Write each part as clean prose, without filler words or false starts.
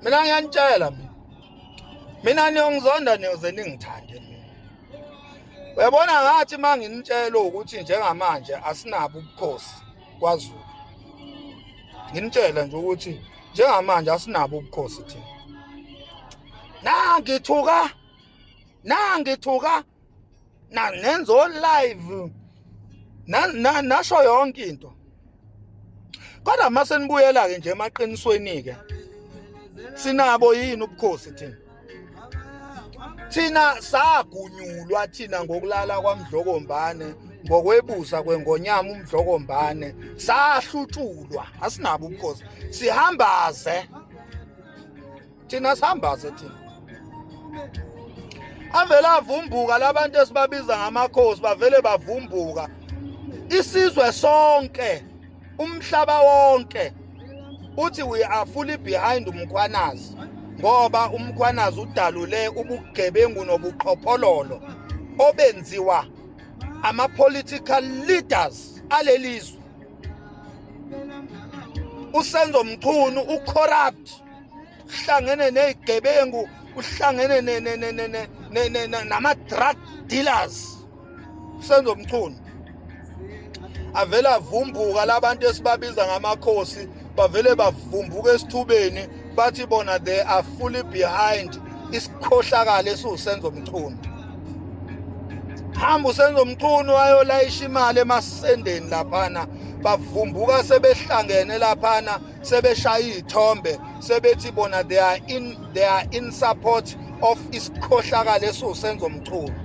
Mina ngiyanitshela, mina niyongizonda, niyoze ningithande mina. Uyabona, ngathi uma nginitshela ukuthi njengamanje asinabo ubukhosi kwaZulu, nginitshela nje ukuthi njengamanje asinabo ubukhosi thina. Nangithuka, nangithuka, na nenzo live, na nasho yonke into. Kodwa mase nibuyela ke nje emaqinisweni ke, sinabo yini ubukhosi thina? Thina sagunyulwa thina ngokulala kwaMdlokombane, ngokwebusa kwengonyama uMdlokombane, sahlutshulwa. Asinabo ubukhosi, sihambaze thina, sihambaze thina. Avele avumbuka labantu esibabiza ngamakhosi, bavele bavumbuka. Isizwe sonke, umhlaba wonke uthi we are fully behind uMkhwanazi, ngoba uMkhwanazi udalule ubugebengu nobuqhophololo obenziwa ama-political leaders alelizwe. USenzo Mchunu ucorrupt, uhlangene nezigebengu, uhlangene nama-drug dealers Senzo Mchunu. Avela avumbuka labantu esibabiza ngamakhosi, bavele bavumbuka esithubeni, bathi bona they are fully behind isikhohlakalo esiwuSenzo Mchunu. Hamba uSenzo Mchunu wayolayisha imali emasendeni laphana, bavumbuka sebehlangene laphana, sebeshaya iy'thombe, sebethi bona they are in support of isikhohlakalo esiwuSenzo Mchunu.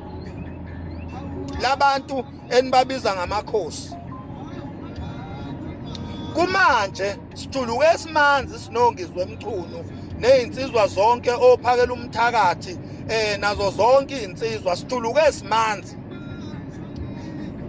Labantu enibabiza ngamakhosi, kumanje sijuluke esimanzi sinoNgizwe Mchunu nezinsizwa zonke ophakela umthakathi, nazo zonke izinsizwa. Sijuluke esimanzi,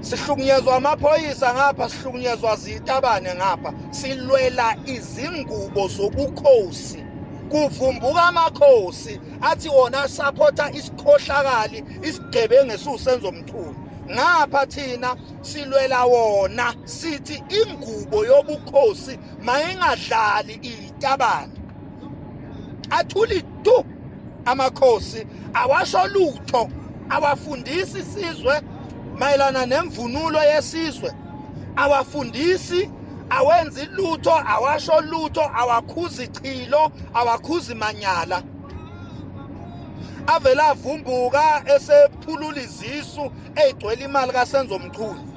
sihlukunyezwa amaphoyisa ngapha, sihlukunyezwa zitabane ngapha, silwela izingubo zobukhosi. Kuvumbuka amakhosi athi wona supporta isikhohlakali, isigebengu esiwuSenzo Mchunu. Ngapha thina silwela wona, sithi ingubo yobukhosi mayingadlali itabane. Athuli tu amakhosi, awasho lutho, awafundisi isizwe mayelana nemvunulo yesizwe, awafundisi, awenzi lutho, awasho lutho, awakhuzi chilo, awakhuzi manyala. Avela avumbuka esephulula izisu eyigcwele imali kaSenzo Mchunu,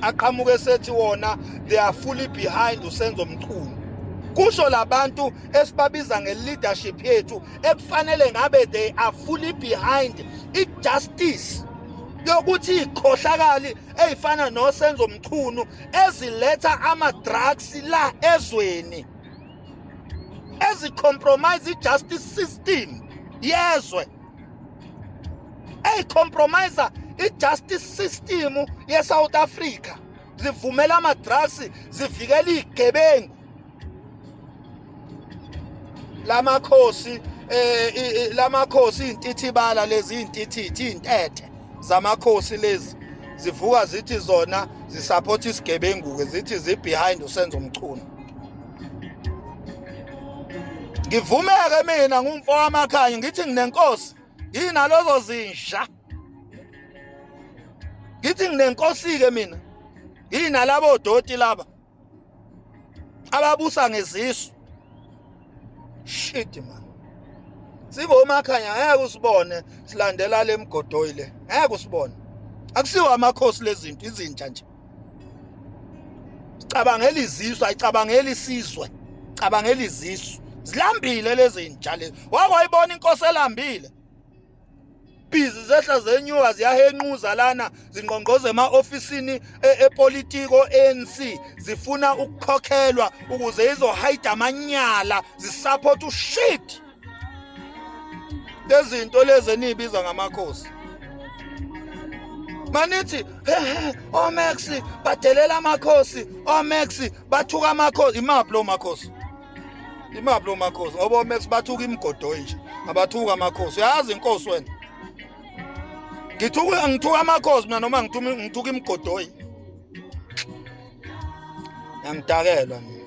aqhamuke sethi wona they are fully behind uSenzo Mchunu. Kusho labantu esibabiza nge-leadership yethu, ekufanele ngabe they are fully behind i-justice yokuthi ikhohlakali eyifana noSenzo Mchunu eziletha ama-drugs la ezweni, ezicompromise i-justice system yezwe, eyicompromise i-justice system ye-South Africa, zivumela ama-drugs, zivikela iy'gebengu. Lamakhosi, lamakhosi iy'ntithibala lezi, iy'ntithithi, iy'ntethe zamakhosi lezi, zivuka zithi zona zisupport isigebengu-ke, zithi zi-behind uSenzo Mchunu. Ngivumeke mina ngumfo wamakhanya, ngithi nginenkosi, nginalozo zinja, ngithi nginenkosi-ke mina, nginalabo doti laba ababusa ngezisu. Shit man, singomakhanya, ngeke usibone silandela le mgodoyi le, ngeke usibone. Akusiwo amakhosi lezinto, izinja nje. Sicabangela izisu, ayicabangela isizwe, cabangela izisu. Zilambile lezi zinja lezi. Wakwayibona inkosi elambile? Busy zehla zenyuka, ziyahenquza lana, zingqongqoza ema-ofisini epolitiko ANC, zifuna ukukhokhelwa ukuze izohide amanyala, zisupport ushit. Lezinto lezi eniyibiza ngamakhosi, manithi oMax badelela amakhosi, oMax bathuka amakhosi, imaphi lo makhosi? Imaphi lo makhosi? Ngoba oMax bathuka imigodoyi nje, abathuka amakhosi. Uyazi inkosi wena? Ngithuka, ngithuka amakhosi mina noma ngithuka imigodoyi? Ngiyagidakelwa mina.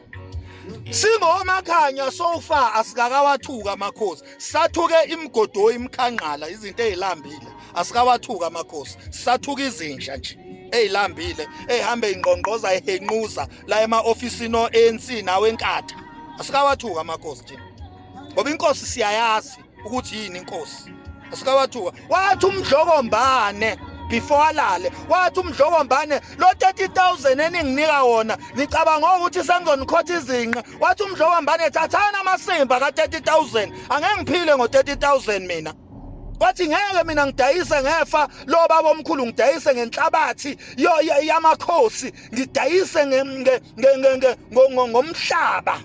Singomakhanya so far asikakawathuka amakhosi, sathuke imigodoyi, imikhanqala, izinto ezilambile, asikawathuka amakhosi, sathuka izinja nje ezilambile ezihambe ingqongqoza ehenquza la ema-ofisini o-ANC nawe enkatha. Asikawathuka amakhosi nje, ngoba inkosi siyayazi ukuthi yini inkosi. Asikawathuka. Wathi uMdlokombane before alale, wathi uMdlokombane lo 30,000 eninginika wona nicabanga ukuthi sengizonikhotha izinqe. Wathi uMdlokombane thathana amasimba ka 30,000, angeke ngiphile ngo 30,000 mina. Wathi ngeke mina ngidayise ngefa lo baba omkhulu, ngidayise ngenhlabathi yamakhosi, ngidayise ngomhlaba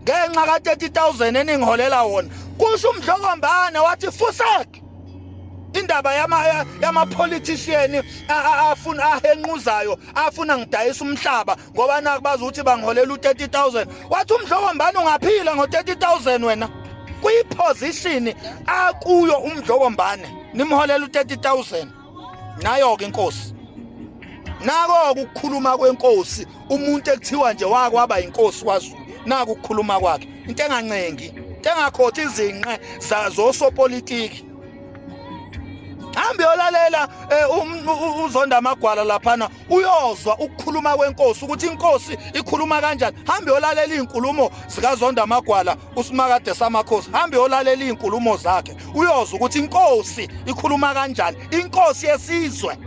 ngenxa ka 30,000 eningiholela wona. Kusho uMdlokombane wathi fusek indaba yama politician afuna ahenquzayo afuna ngidayisa umhlaba ngoba nakubaza ukuthi bangiholela u30,000. Wathi uMdlokombane ungaphila ngo30,000 wena kuyiposition akuyo uMdlokombane, nimholela u30,000. Nayo ke inkosi, nako ukukhuluma kwenkosi, umuntu ekuthiwa nje wakwaba inkosi kwaZulu, naku ukukhuluma kwakhe, into engancengi, into engakhothi izinqe zosopolitiki. Hambe yolalela uZonda Amagwala laphana, uyozwa ukukhuluma kwenkosi ukuthi inkosi ikhuluma kanjani. Hambe yolalela izinkulumo zikaZonda Amagwala usimakade samakhosi, hambe yolalela izinkulumo zakhe, uyozwa ukuthi inkosi ikhuluma kanjani, inkosi yesizwe.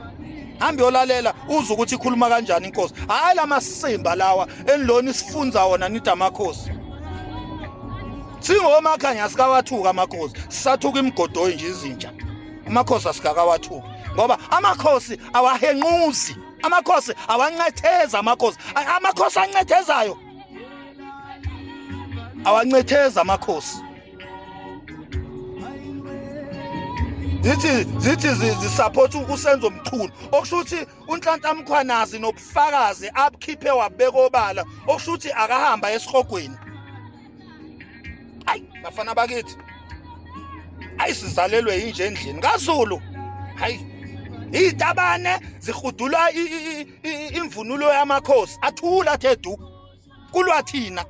Hambe yolalela uzwe ukuthi ikhuluma kanjani inkosi. Hayi lamasimba lawa enilona isifunza wona nithi amakhosi. Singomakhanya sikawathuka amakhosi, sisathuka imigodoyi nje izinja. Amakhosi asikakawathuki ngoba amakhosi awahenquzi, amakhosi awancetheza, amakhosi amakhosi ancethezayo awancetheza amakhosi. Zithi zisupport uSenzo Mchunu, okusho ukuthi uNhlanhla Mkhwanazi nobufakazi abukhiphe wabeka obala, okusho ukuthi akahamba esihogweni. Hayi bafana bakithi, ayisizalelwe yinje endlini kaZulu. Hayi izitabane zihudula imvunulo yamakhosi, athula athe du kulwa thina.